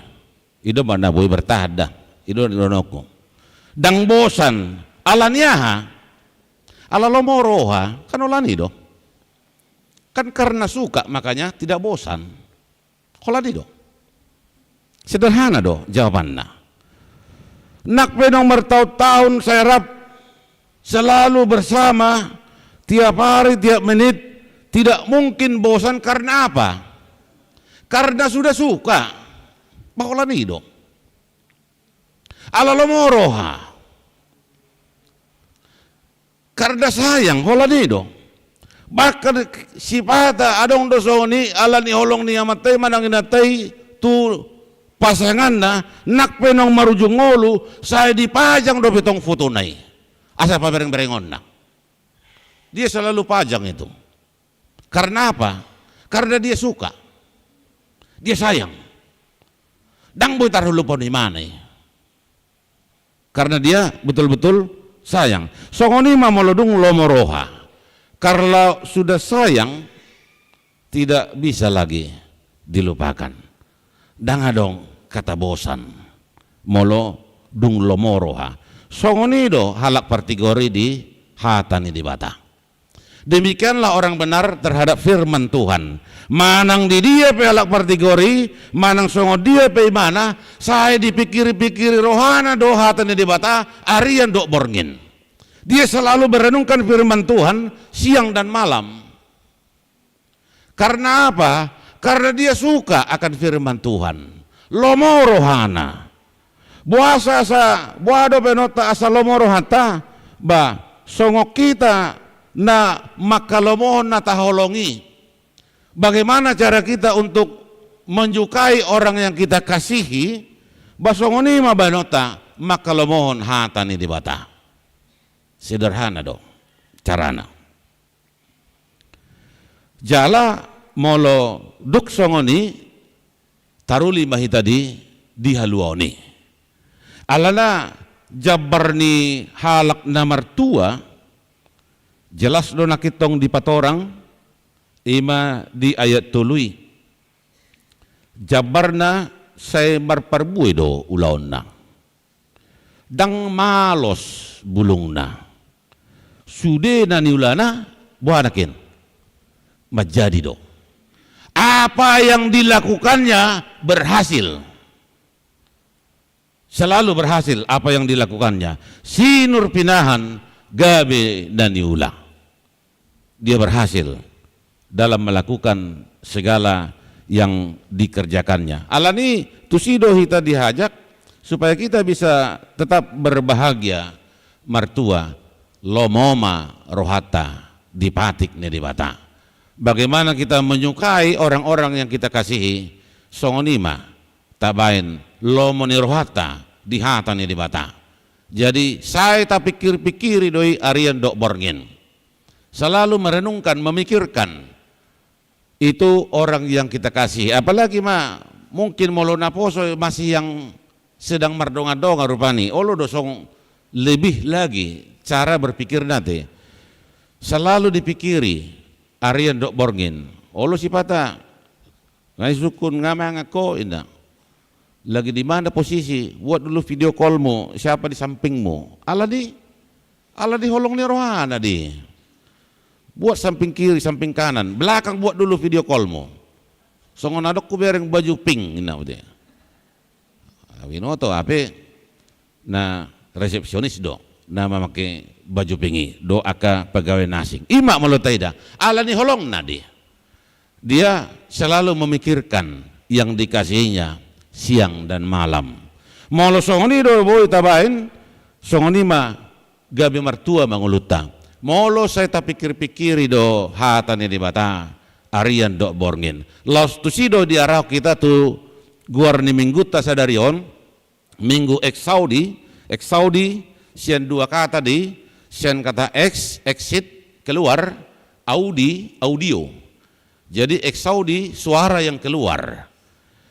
I do ma na boi bertahan da. I do na dohononku. Ndang bosan. Ala ni aha? Ala lomo roha, kan holan i do. Kan karena suka, makanya tidak bosan. Holan i do. Sederhana do jawabanna. nang pe naung martahun-tahun sai rap, selalu bersama, tiap hari, tiap menit, tidak mungkin bosan. Karena apa? Karena sudah suka. Ba holan i do. Ala lomo roha. Karena sayang, holan i do. Bahkan sipata adong do songon i, ala ni holong ni amanta i manang inanta i tu pasanganna, nang pe naung marujung ngolu, sai dipajang dope tong fotona i. Asa pabereng-berengonna. Dia selalu pajang itu. Karena apa? Karena dia suka. Dia sayang. Ndang boi tarhulupon imana i. Karena dia betul-betul sayang. Songon i ma molo dung lomo roha. Karena sudah sayang, tidak bisa lagi dilupakan. Ndang adong kata bosan. Molo dung lomo roha. Songon i do halak partigor i di hata ni Debata. Demikianlah orang benar terhadap firman Tuhan. Manang di dia pe halak partigor i, manang songon dia pe imana, sai dipikiri-pikiri rohana do hata ni Debata, arian dohot borngin. Dia selalu merenungkan firman Tuhan siang dan malam. Karena apa? Karena dia suka akan firman Tuhan. Lomo rohana. Boasa asa, boha do baenonta asa lomo rohanta? Ba, songon hita na mangkalomohon na taholongi. Bagaimana cara kita untuk menyukai orang yang kita kasihi? Ba songon i ma baenonta mangkalomohon hata ni Debata. Sederhana do carana. Jala molo dung songon i, taruli ma hita di, di haluaon i. Alana jambar ni halak na martua, jelas do nangkin tong dipatorang, i ma di ayat tolu i. Jambarna sai marparbue do ulaonna. Ndang malos bulungna. Sude na niulana, boha nangkin? Manjadi do. Apa yang dilakukannya berhasil. Selalu berhasil apa yang dilakukannya. Sinur pinahan gabe na niula. Dia berhasil dalam melakukan segala yang dikerjakannya. Alani tusi do hita diajak supaya kita bisa tetap berbahagia, martua, lomo ma rohanta di patik ni Debata. Bagaimana kita menyukai orang-orang yang kita kasihi, songon i ma tabaen lomo ni rohanta di hata ni Debata. Jadi sai tapikir-pikiri do i arian dohot borngin. Selalu merenungkan, memikirkan itu orang yang kita kasihi. Apalagi ma mungkin molo naposo masih yang sedang mardongan-dongan rupani, olo do song lebih lagi cara berpikirna te. Selalu dipikiri arian dohot borngin. Olo sipata, nga isungkun, nga mangan ho, inna. Lagi di mana posisi? Buat dulu video call-mu, siapa di sampingmu? Alani, alani holong ni rohana di. Buat samping kiri, samping kanan, belakang buat dulu video call-mu. Songon adong hubereng baju pink, inna ute. Binoto, hape na resepsionis do na mamake baju pink i, do angka pegawai na asing. I ma molo taida, alani holongna di. Dia selalu memikirkan yang dikasihinya siang dan malam. Molo songon i do boi tabaen, songon i ma gabe martua ma ngolunta. Molo sai tapikir-pikiri do hata ni Debata, arian dohot borngin. Laos tusi do diarahon hita tu goar ni minggunta sadari on, Minggu Exaudi. Exaudi sian dua kata di, sian kata ex, exit, keluar, audi, audio. Jadi exaudi suara yang keluar.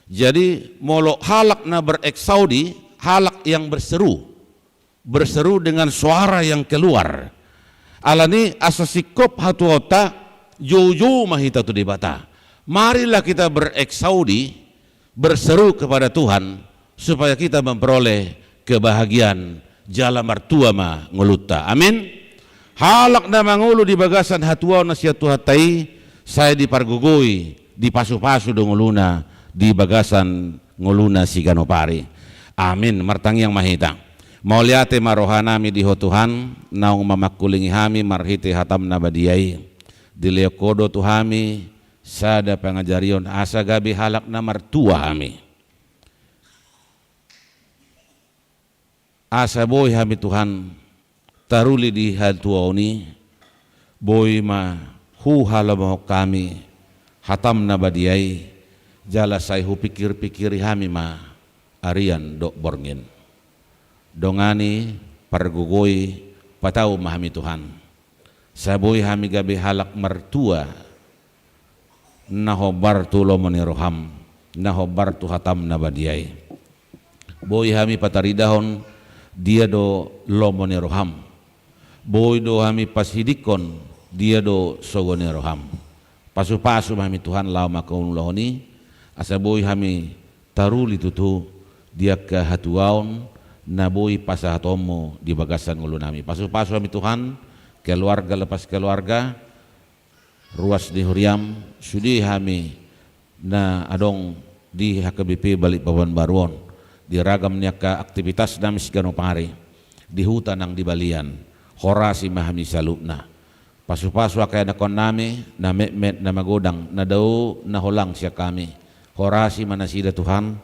Jadi molo halak na berexaudi, halak yang berseru. Berseru dengan suara yang keluar. Alani asa singkop hatuaonta, joujou ma hita tu Debata. Marilah kita berexaudi, berseru kepada Tuhan, supaya kita memperoleh kebahagiaan jala martua ma ngolunta. Amin. Halak na mangolu di bagasan hatuaon na sian Tuhanta i, sai dipargogoi, dipasupasu do ngoluna di bagasan ngoluna siganup ari. Amin. Martangiang ma hita. Mauliate ma rohanami di Ho Tuhan, naung mamangkulingi hami marhite hataM na badia i. Dilehon Ho do tu hami sada pangajarion asa gabe halak na martua hami. Asa boi hami Tuhan taruli di hatuaon i, boi ma huhalomohon hami hataM na badia i, jala sai hupingkirpingkiri hami ma arian dohot borngin. Dongani, pargogoi, patau ma hami Tuhan. Sai boi hami gabe halak martua na hombar tu lomo ni rohaM, na hombar tu hataM na badia i. Boi hami pataridahon dia do lomo ni rohaM. Boi do hami pasidingkon dia do sogo ni rohaM. Pasupasu ma hami Tuhan laho manghaulahon i, asa boi hami taruli tutu di angka hatuaon na boi pasahatonMu di bagasan ngolunami. Pasupasu hami Tuhan, keluarga lepas keluarga, ruas ni huriaM, sude hami na adong di H K B P Balikpapan Baru on, di ragam ni angka aktivitasnami siganup ari, di huta nang di balian, horasi ma hami saluhutna. Pasupasu angka ianakkonnami, na metmet, na magodang, na dao, na holang sian hami. Horasi ma nasida Tuhan,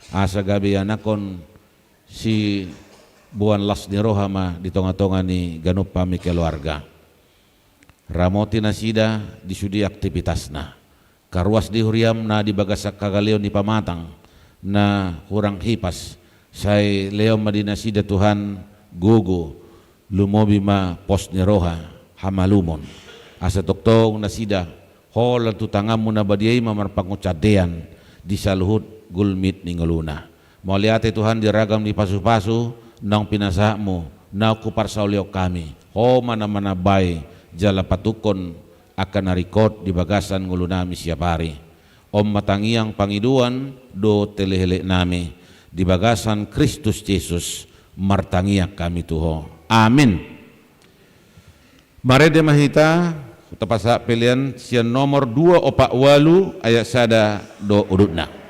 asa gabe ianakkon siboan las ni roha ma di tongatonga ni ganup hami keluarga. Ramoti nasida di sude aktivitasna. Karuas di huriaM na di bagasan hagaleon ni pamatang na hurang hipas, sai lehon ma di nasida Tuhan gogo, lumobi ma pos ni roha, hamalumon. Asa tongtong nasida holan tu tanganMu na badia i ma marpangunsandean di saluhut gulmit ni ngoluna. Mauliate Tuhan di ragam ni pasupasu naung pinasahatMu, naung huparsaulihon hami. Ho ma na manambai jala patungkon angka na ringkot di bagasan ngolunami siap ari. On ma tangiang pangidoan dohot elekeleknami di bagasan Kristus Jesus, martangiang hami tu Ho. Amin. Marende ma hita, tapasahat pelean sian nomor dua opat ualu ayat sada dohot udutna.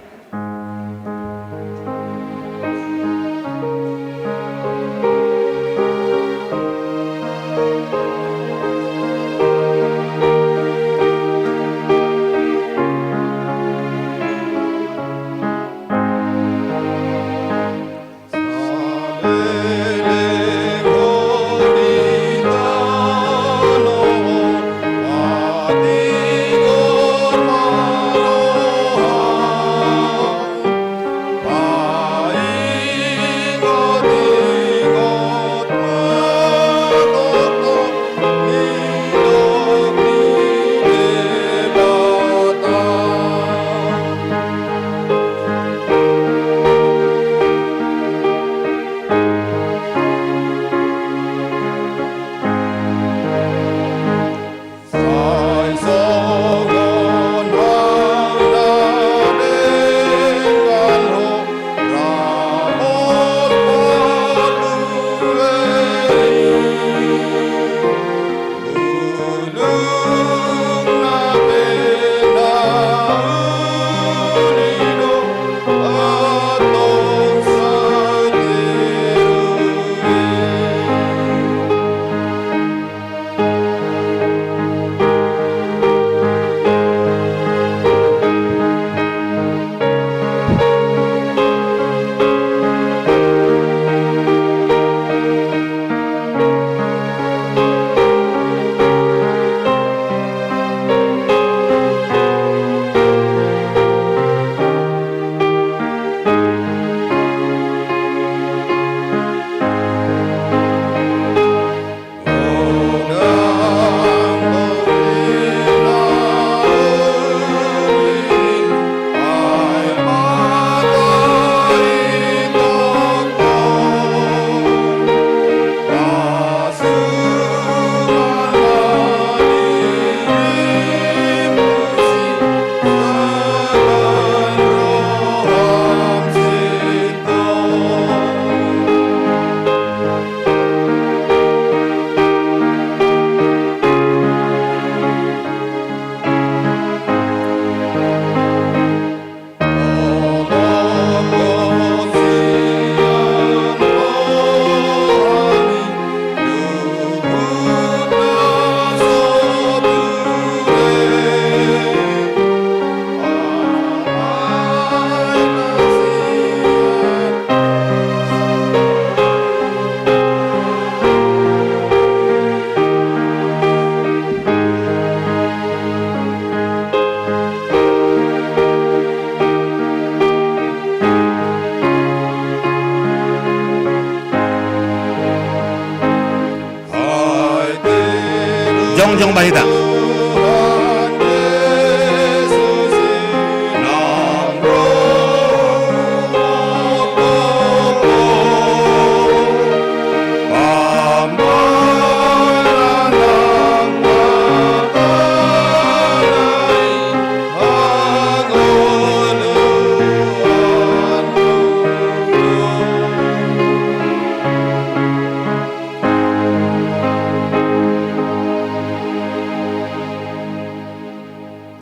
Jongjong ma hita.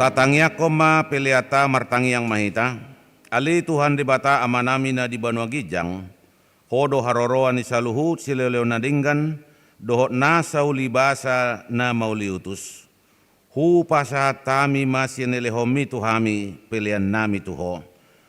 Tatangiangkon ma peleanta. Martangiang ma hita. Ale Tuhan Debata Amanami na di banua ginjang, Ho do haroroan ni saluhut silehonlehon na denggan dohot nasa ulibasa na mauliutus. Hupasahat hami ma sian lehonMi tu hami peleannami tu Ho.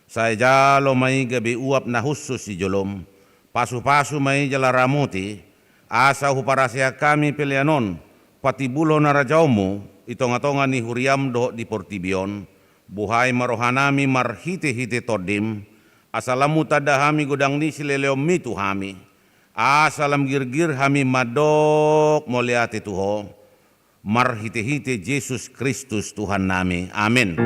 Sai jalo ma i gabe uap na hushus di joloM. Pasupasu ma i jala ramoti, asa huparaseak hami pelean on patimbulhon harajaonMu di tongatonga ni huriaM dohot di portibi on. Buhai ma rohanami marhitehite TondiM, asa lam hutanda hami godang ni silehonlehonMi tu hami, asa lam girgir hami mandok mauliate tu Ho. Marhitehite Jesus Kristus Tuhannami. Amen.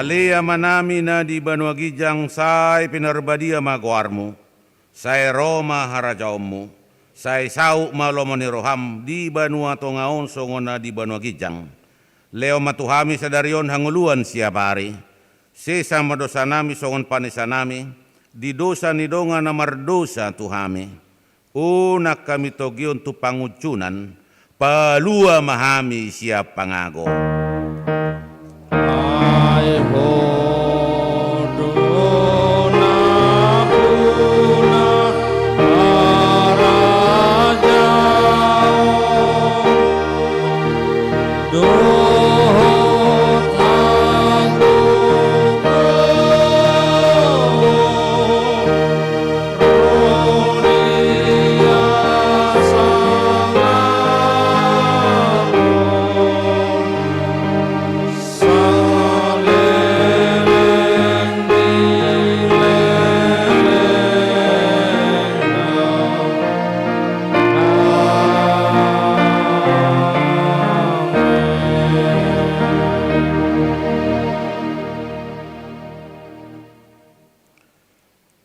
Ale Amanami na di banua ginjang, sai pinarbadia ma goarMu. Sai ro ma harajaonMu. Sai saut ma lomo ni rohaM di banua tonga on songon na di banua ginjang. Lehon ma tu hami sadari on hangoluan siapari. Sesa ma dosanami songon panesanami di dosa ni dongan na mardosa tu hami. Unang hami togihon tu pangunjunan, palua ma hami sian pangago. Ai Ho do nampuna harajaon dohot hangoluan.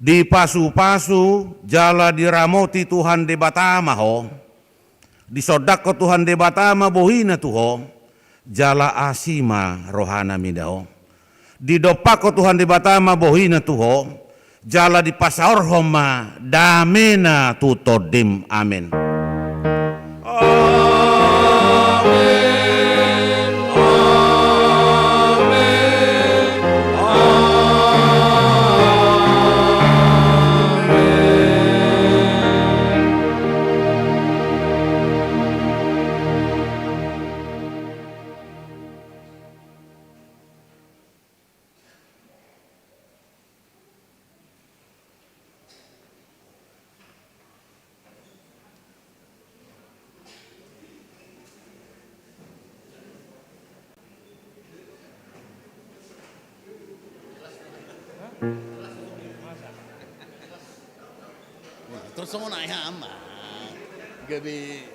Dipasupasu jala diramoti Tuhan Debata ma ho. Disondangkon Tuhan Debata ma bohiNa tu ho, jala asi ma rohaNa mida ho. Didompakkon Tuhan Debata ma bohiNa tu ho, jala dipasaorhon ma dameNa tu tondim. Amen. Amen. Amen. Amen. Terus songon i ma. Gabe.